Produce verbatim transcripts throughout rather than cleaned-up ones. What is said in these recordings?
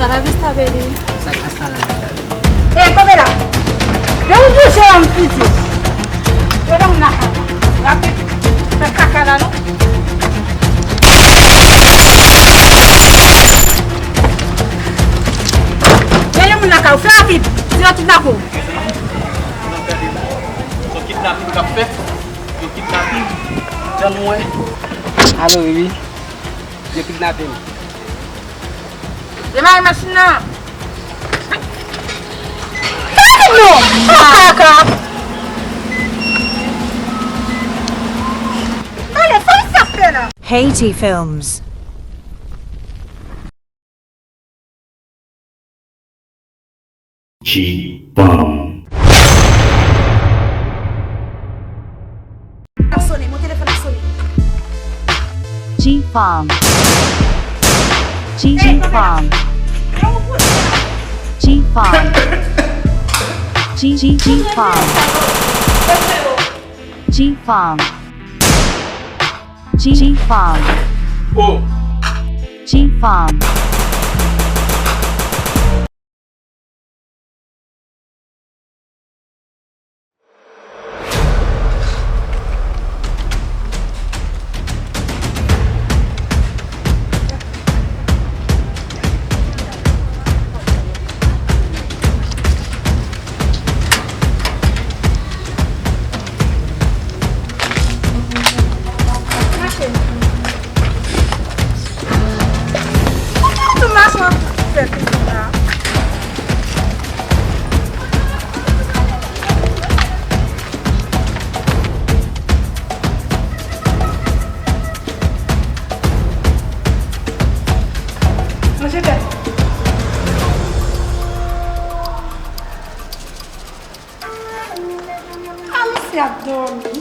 Hasta la vista, baby. Sa k hasta la vista, baby. Ey, kanpe la. Lè ou bouje an piti. Yo nan moun nan kaka. Rapid. Fè kaka la non. Mete moun nan kay ou. Fè rapid. Sinon kidnape w. Son kidnapin k ap fèt. Yo kidnape m. Jan nou wè. Alo, wi. Yo kidnape m. Demare machin nan. Kidnape m non! Kaka! Gade, fòk sa fè la. Haiti Films. G-Bomb. Ap sonnen, mon telefòn ap sonnen. G-Bomb. G, G-Bomb. G-Bomb. G, G, G-Bomb. G-Bomb. G, G-Bomb. Oh. G-Bomb. Mache. Ou tou mache w ap fè pitit la. Manje bèf. A, misye ap dòmi.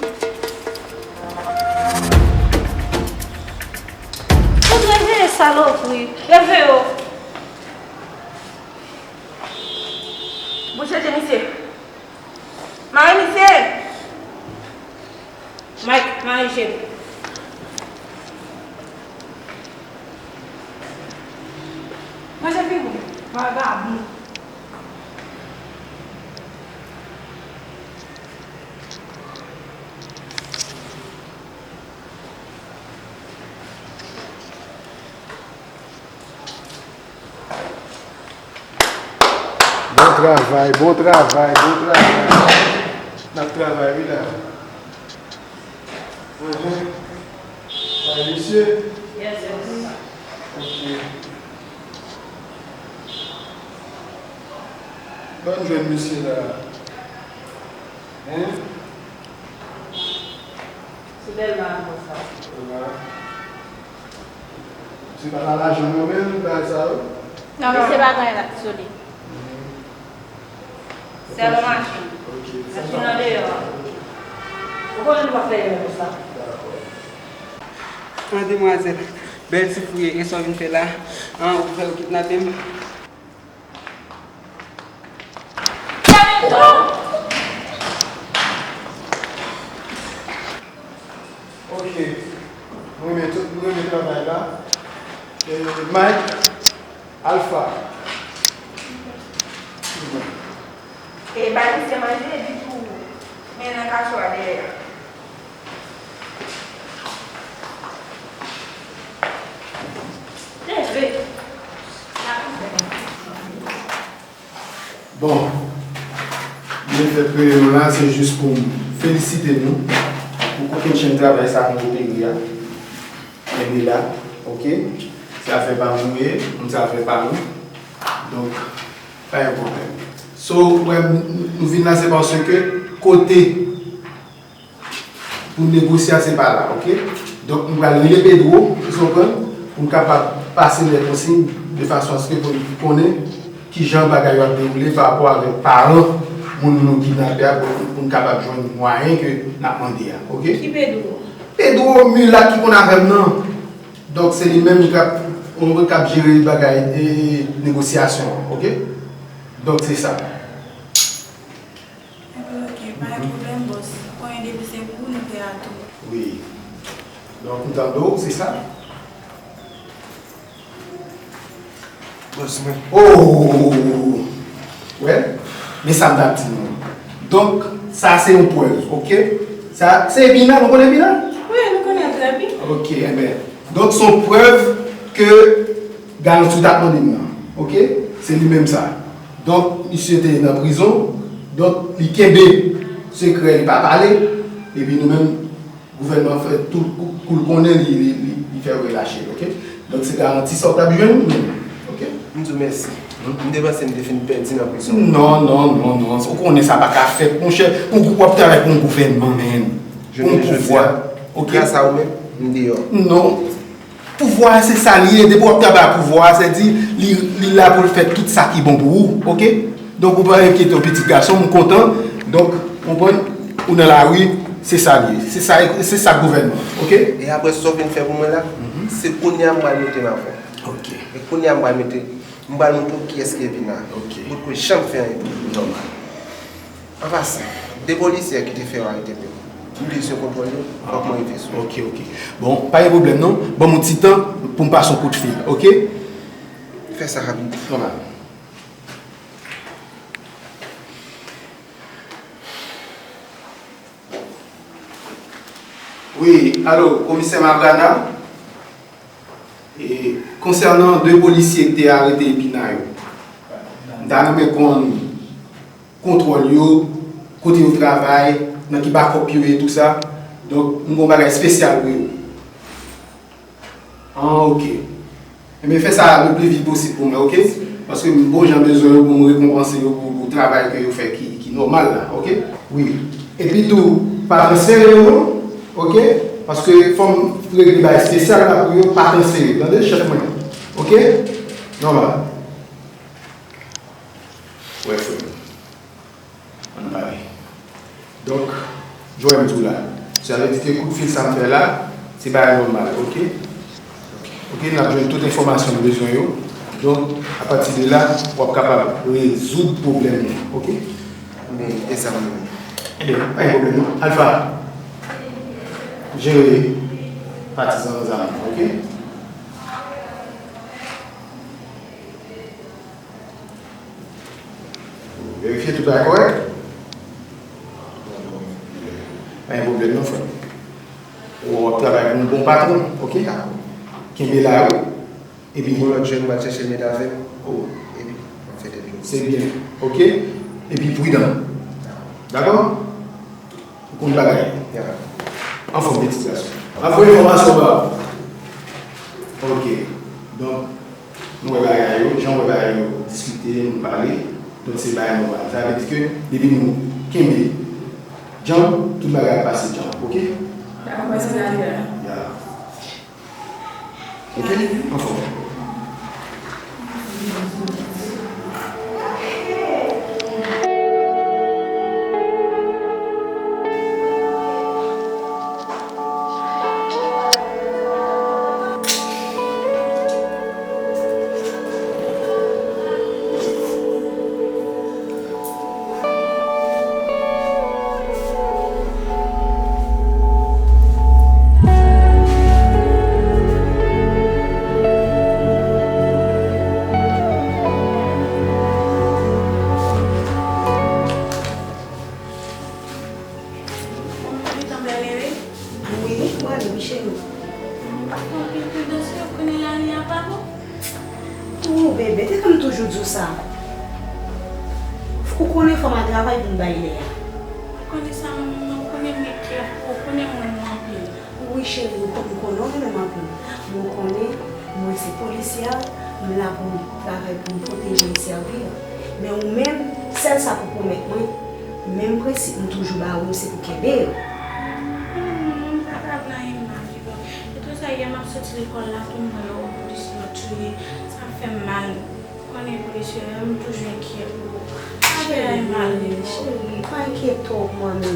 Fout reveye salopri. Reveye w. Bouche je misye. Mari misye. Mike, mari je. Manje figi w, vagabon. Bon travay, bon travay, bon travay. N ap travay, wi, la. Mhm. Bay misye. Yes, yes. Ok. Ban m jwenn misye la. Hein? Se Delma konsa. Delma. Se pa nan lajan yo menm, bagay sa yo? Non, non. Se bagay la, soli. Mhm. Sèl machin. Ok. Machin nan deyò a. Ou konnen nou pa fè erè konsa. Dakò. An, demwazèl, bèl ti fouye, e sa w vin fè la? An, ou fè yo kidnape m? Ok. Mwen renmen tout, mwen renmen travay la. E, Mike, Alpha. E bay misye manje, epi tou mennen nan kacho a dèyè a. Leve. Bon, lefèt ke nou la, se jis pou m felisite nou pou kokennchenn travay sa nou opere a. Kenbe la, ok? Se afè pa m nou ye, moun se afè pa nou. Donk, pa gen pwoblèm. So, ou wè, m, m vin la, se paske kote pou negosye a, se pa la, ok? Donk, m pral rele Pedro, ou konprann, pou m kapab pase lè konsign de fason aske pou n konnen kijan bagay yo ap dewoule pa rapò avèk paran moun nou kidnape a, pou, pou n kapab jwenn mwayen ke n ap mande a, ok? Ki Pedro? Pedro, milat ki konn avè m nan. Donk, se li menm ki ap, ou konprann, k ap jere bagay e, e negosyasyon an, ok? Donk, se sa. Enben, ok, pa gen pwoblèm, bòs. Konnen depi se pou nou, nou prè a tou. Wi. Donk, m tande w, se sa? Oh! Wè, men sa m t ap di nou. Donk, sa se yon prèv, oke? Sa, se Epina, nou konnen Epina? Wi, nou konnen l trè byen. Oke, enben. Donk, se yon prèv ke garanti w t ap mande m nan, oke? Se li menm sa. Donk, misye te nan prizon, donk, li kenbe sekrè, li pa pale, epi nou menm, gouvènman fè tout kou, kou l konnen li, li, li, li fè yo relache l, oke? Donk, se garanti sa w t ap jwenn, men, oke? M di w mèsi. M te panse m te fin pèdi nan prizon. Non, non, non, non. Ou konnen sa pa ka fèt, monchè. Pou w ap travay pou yon gouvènman, men. Pou yon pouvwa. Oke? Gras a ou menm, m deyò. Non. Pouvwa a se sa l ye. Depi w ap travay ak pouvwa a, sa di li, li la pou l fè tout sa ki bon pou ou, oke? Donk, ou pa enkyete w, pitit gason, m kontan. Donk, ou konprann, ou nan lari, se sa l ye. Se sa, se sa gouvènman, oke? E apre sa w vin fè pou mwen la, se kounye a m pral mete m avè w. Oke. E kounye a m pral mete, m pral montre w kiyès ki Epina. Oke. Ou potko janm fè anyen pou li. Nòmal. An pasan, de polisye ki te fè yo arete m yo, m te sou kontwòl yo, fòk mwen rive sou yo. Oke, oke. Bon, pa gen pwoblèm non. Ban m yon ti tan pou m pase yon kout fil, oke? Fè sa rapid. Nòmal. Wi, alo, Komisè Mabrana? E, konsènan de polisye ki te arete Epina yo, m ta renmen konn kontwòl yo, kote yo travay, nan ki bakòp yo ye, tou sa. Donk, m gen yon bagay espesyal pou yo. An, oke. Enben, fè sa le pli vit posib pou mwen, oke? Paske m bon jan bezwen yo pou m rekonpanse yo pou, pou travay ke yo fè ki, ki nòmal la, oke? Wi. Epi tou, pa transfere yo, non? Oke? Paske fò m regle bagay espesyal la pou yo, pa transfere. Tande, chèf mwen? Oke? Nòmal. Wè, frè m. Ann pale. Donk, jan w wè m di w la, sa vle di ke kout fil sa m fè la, se bagay nòmal, oke? Oke, n ap jwenn tout enfòmasyon n bezwen yo. Donk, apati de la, w ap kapab rezoud pwoblèm nan, oke? Men, e sa m menm. Ebyen, pa gen pwoblèm non. Alpha, jere patizan zam nan, oke? Verifye tout bagay kòrèk. Pa gen pwoblèm non, frè m. Ou w ap travay pou yon bon patwon, oke? Kenbe la, wi. Epi yon lòt jèn m pral chèche l met avè m. Oh. Epi, m ap fè tèt li. Se byen, oke? Epi pridan. Dakò? Ou konn bagay. Ya. Anfòm, pitit gason. M ap voye enfòmasyon ba ou. Oke. Donk, nou wè bagay yo, jan w wè bagay yo diskite, nou pale. Donk, se bagay nòmal. Sa vle di ke depi nou kenbe djanm, tout bagay ap pase djanm. Oke? Dakò, mèsi, Daniel. Ya. Ok? Anfòm. Wi, mwen wi, cheri. M pa fè anpil pridans, ou konnen lari a pa bon. Tou, bebe, depi m toujou di w sa. Ou konnen fò m al travay pou m bay lè a. Ou konnen sa, manman, ou konnen m gen kè pou ou, ou konnen m renmen w anpil. Wi, cheri, ou konn, m konnen w renmen m anpil. Men ou konnen, mwen se polisyè, m la pou m travay pou m pwoteje e sèvi w. Men ou menm, sèl sa pou pwomèt mwen, menm prensip m toujou ba ou yo, se pou kenbe yo. Hmm, m pa ka vle anyen mal, Vivant. E tou sa, yè m ap soti lekòl la, tou m wè yo polis yo touye, sa fè m mal. Ou konnen, polis yo, m toujou enkyè pou ou. Pa fè anyen mal, Vivant. Cheri, pa enkyete w, manmi.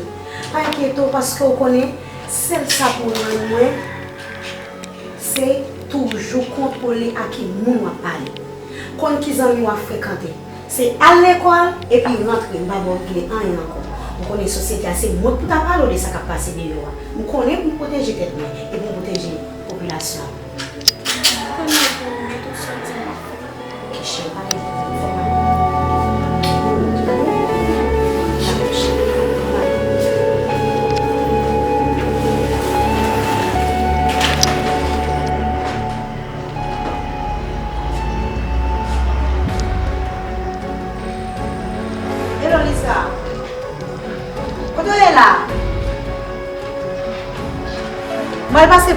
Pa enkyete w, paske ou konnen, sèl sa pou rann mwen, se toujou kontwole a ki moun w ap pale. Konn ki zanmi w ap frekante. Se al lekòl epi rantre, m pa ba w regle anyen ankò. Ou konnen sosyete a se mwen k pou ta pale w de sa k ap pase deyò a. M konnen pou m pwoteje tèt mwen e pou m pwoteje popilasyon an. Konnen pou ou, men tout sa w di m ap fè. Ok, cheri.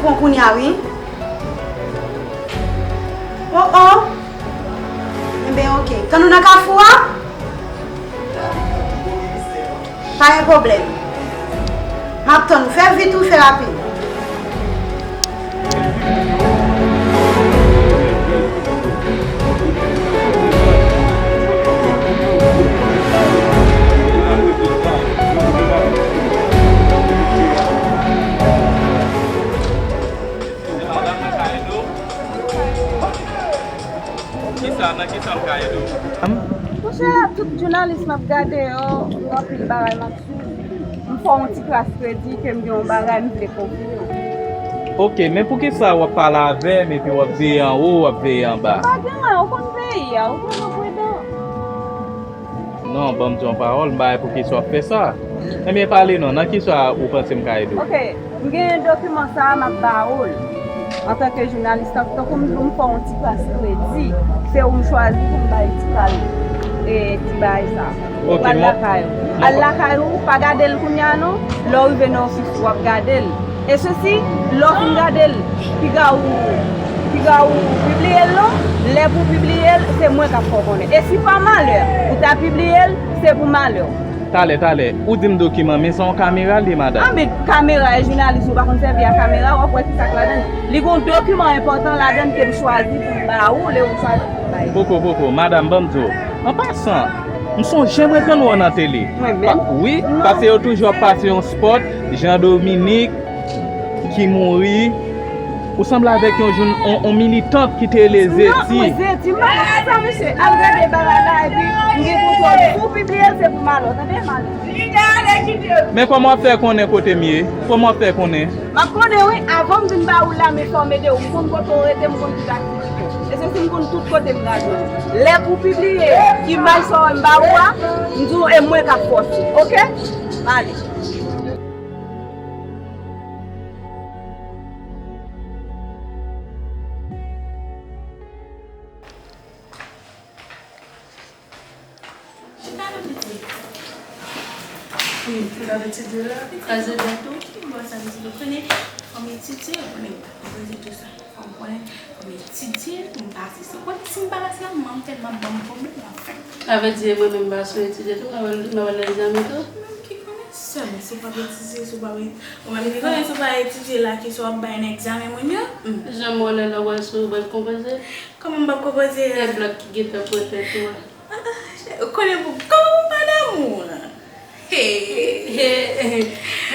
Bon, kounye a, wi. Oh, oh. Enben, oke. Tann ou nan kafou a? Pa gen pwoblèm. M ap tann ou. Fè vit, wi, fè rapid. Kisa, nan kisa m ka ede w? Monchè, tout jounalis m ap gade yo, gen anpil bagay m ap swiv. M fè yon ti kras kredi ke m gen yon bagay m vle konfime w. Oke, men poukisa w ap pale avè m epi w ap veye anwo, w ap veye anba? Pa gen anyen, ou konn peyi a, ou toujou pridan. Non, ban m di yon pawòl, m pa wè poukisa w ap fè sa. Ebyen, pale non, nan kisa ou panse m ka ede w? Oke, m gen dokiman sa a, m ap ba ou l. Antanke jounalis, tank-, tankou m di w, m fè yon ti kras kredi, se ou m chwazi pou m bay ti kal, e, ti bagay sa. Oke, ou al lakay ou. Al lakay ou, pa gade l kounye a non. Lè w rive nan ofis ou, w ap gade l. E sesi, lè w fin gade l, piga ou, piga ou pibliye l non. Lè pou w pibliye l, se mwen k ap fè w konnen. E si pa malè ou ta pibliye l, se pou malè w. Talè, talè, ou di m dokiman, men se yon kamera l ye, madanm. A, men kamera e jounalis, ou pa konn sèvi a kamera, w ap wè ki sa k ladan l. Li gen yon dokiman enpòtan ladan l ke m chwazi pou m ba ou, lè ou chwazi pou m bay. Poko, poko, madanm, ban m di w. An pasan, m sonje mwen konn wè w nan tele. Mwen menm? Wi, non. Paske yo toujou ap pase yon spòt, Jean Dominique, ki mouri. Ou sanble avèk yon joun, on, on militant ki te rele Zeti. Non, mwen Zeti, m pa konn sa, mesye. Al gade bagay la, epi m gen kontwòl. Si w pibliye l, se pou malè w, tande, malè. Men kòman w ap fè konnen kote m ye? Kòman w ap fè konnen? M ap konnen, wi, avan m vin ba ou la, m enfòme de ou. M konn kote w rete, m konn tout aktivite w. E se si m konn tout kote m ka jwenn ou. Lè pou pibliye imaj sa w m ba ou a, m di w, e mwen k ap fòse, oke? M ale. Chita la, pitit. Wi, chita la, pitit, la. Kraze dèt ou. Ki bò sa, pitit? Ou konnen, fò m etidye, ou konnen, m pa poze tou sa. Fò m konnen, fò m etidye pou m pase. Si, ou konnen, si m pa pase la, manman m tèlman ban m pwoblèm, anfen. Sa vle di, mwen menm, m pa sou etidye tou, m pa wè, m pa wè nan egzamen tou. Mwen menm ki konnen sèlman, si w pa etidye, si w pa, ou menm ki konnen, si w pa etidye la, ki sa w ap bay nan egzamen moun yo? Hmm. Jan m wè lè la, w wè si w pral konpoze. Kòman m p ap konpoze a? E blòk ki gentan pran tèt ou a. Ah, ah, ou konnen pou kòman m pa damou an? Hey! Hey,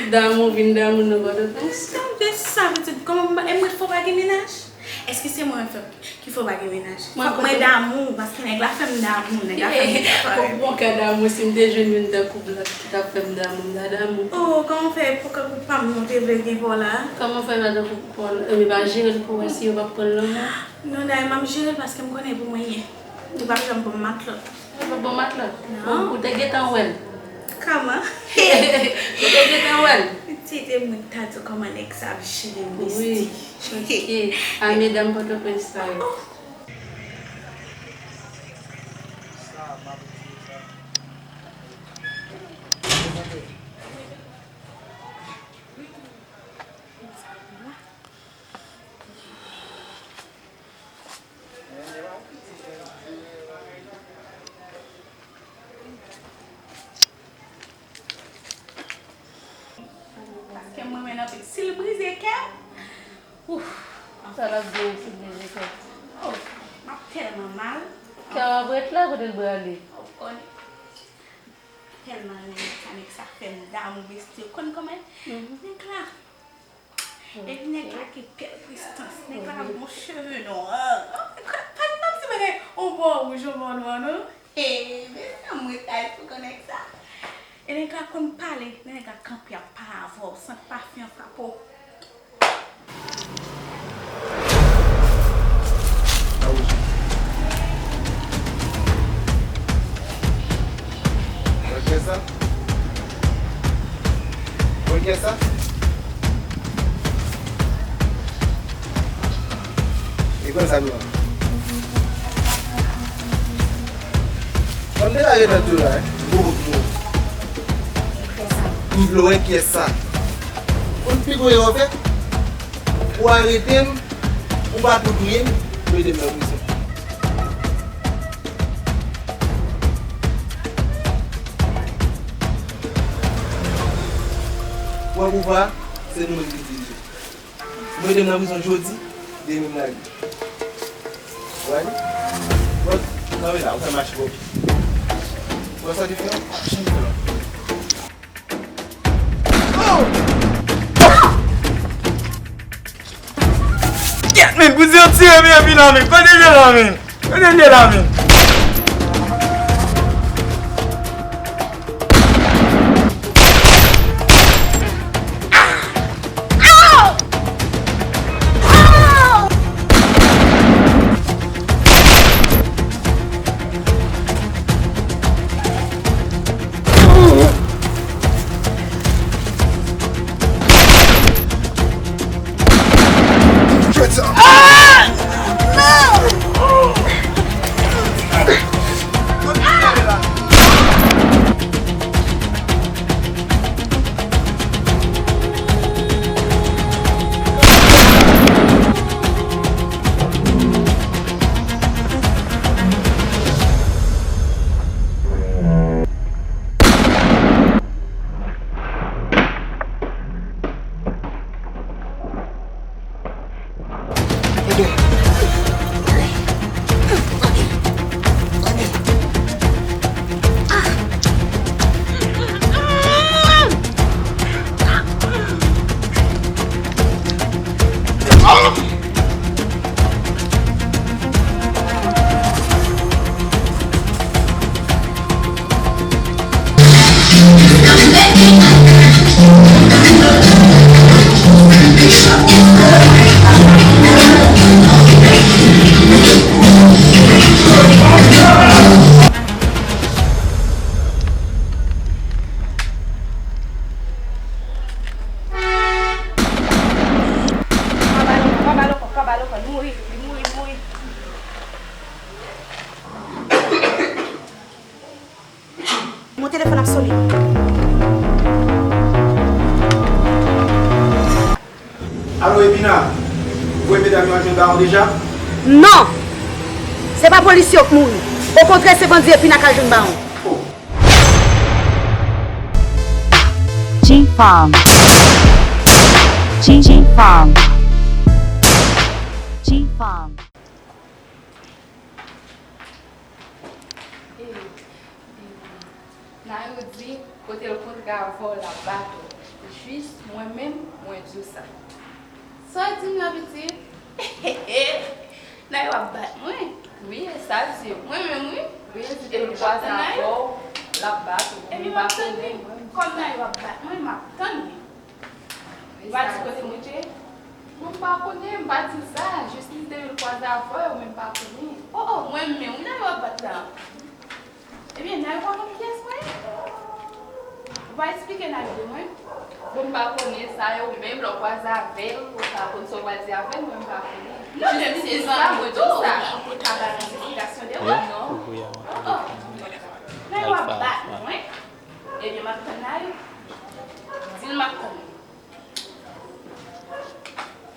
damou vin damou nan Pòtoprens. Tande sa, pitit, kòman m pa, e mwen fò pa gen mennaj? Èske se mwen menm fè, ki fò pa gen mennaj? Fòk mwen damou, paske nèg la fè m damou, nèg la fè m damou. Ou poko ka damou si m te jwenn youn tankou blòk ki t ap fè m damou, m ta damou. Oh, kòman fè pou kankou pa m nou te vle gen pa w la? Kòman fè pa tankou pa w la? Ebyen pa jere l pou wè si yo p ap pran l nan men w. Non, dayè m ap jere l paske m konnen pou mwen ye. Li p ap janm ban m matlòt. Li p ap ban w matlòt? Non. Ou, ou te gentan wè l? Kòman? Ou te gentan wè l? Pitit, e mwen k ta di w kòman nèg sa ap jere m, besti. Wi, ok. A medam Pòtoprens sa yo. Oh. Paske m renmen l anpil. Si l brize kè m, ouf. Sa l ap gen si l brize kè w? Oh, m ap tèlman mal. Kè w ap ret la, kote l prale? Ou konnen. Tèlman renmen nèg sa, nèg sa fè m damou, besti. Ou konn kòman? Mhm. Nèg la. Epi nèg la gen bèl prestans, nèg la gon cheve nwa. Pa gen nan ti bagay, on bò wouj, on bò nwa, non? Hey, mezanmi, mwen ta pou konnen sa. E nèg la konn pale, lè nèg la kanpe ap pale avè w, sant pafen an frape w. Sa wouj. Ou wè kè sa? Ou wè kè sa? E konn sa nou an? Ban m degaje tèt ou la, wi. Gwo bout mou. M vle wè kiyès sa. Konn pi gwo erè w fè? Ou arete m, ou pa tou touye m, mete m nan prizon. Ou wè pouvwa a, se nou menm ki dirije. Ou mete m nan prizon jodi, demen m lage. Ou wè li? Bon, kanpe la, ou fè mache pou. Ou wè sa ki fè? Chanm fè la. Kèt, men, kouzen an tire m epi la, men. Kote l ye la, men? Kote l ye la, men? Pa ba l ankò, pa ba l ankò, pa ba l ankò, li mouri, li mouri, li mouri. Mon telefòn ap sonnen. Alo, Epina, ou voye medam yo al jwenn Bawon deja? Non! Se pa polisye yo k mouri. Okontrè, se bandi Epina k al jwenn Bawon. Oh. G-Farm. G-Farm. G-Farm. Nayou di, kote l kontre avè w, l ap bat ou. Jis mwen menm, mwen di w sa. Sa w di m nan, pitit? Nayou ap bat mwen. Wi, e sa l di. Mwen menm, wi. Wi, l di depi l kwaze avè w, l ap bat ou. Epi m ap tann li. Kòm Nayou ap bat mwen, m ap tann li. Ou pa di kote m rete? Mwen m pa konnen, m pa di sa. Jis li te vin kwaze avè w, men m pa konnen. Oh, oh, mwen menm, wi, Nayou ap bat la. Ebyen, Nayou pa konn kiyès mwen ye? Ou pa eksplike Nayou de mwen? Bon, m pa konnen sa, e ou menm, lè w kwaze avè l, ou pa konn sa w pral di avè l, mwen m pa konnen. Non, men m se zanmi w tou. Ou pa ba m esplikasyon de mwen? Non. Oh, oh. Nayou ap bat mwen. Ebyen, m ap tann Nayou. Di l m ap tann li.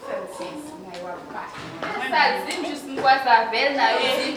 Fè m sezi, Nayou ap bat mwen. Sa l di m, jis m kwaze avè l, Nayou di m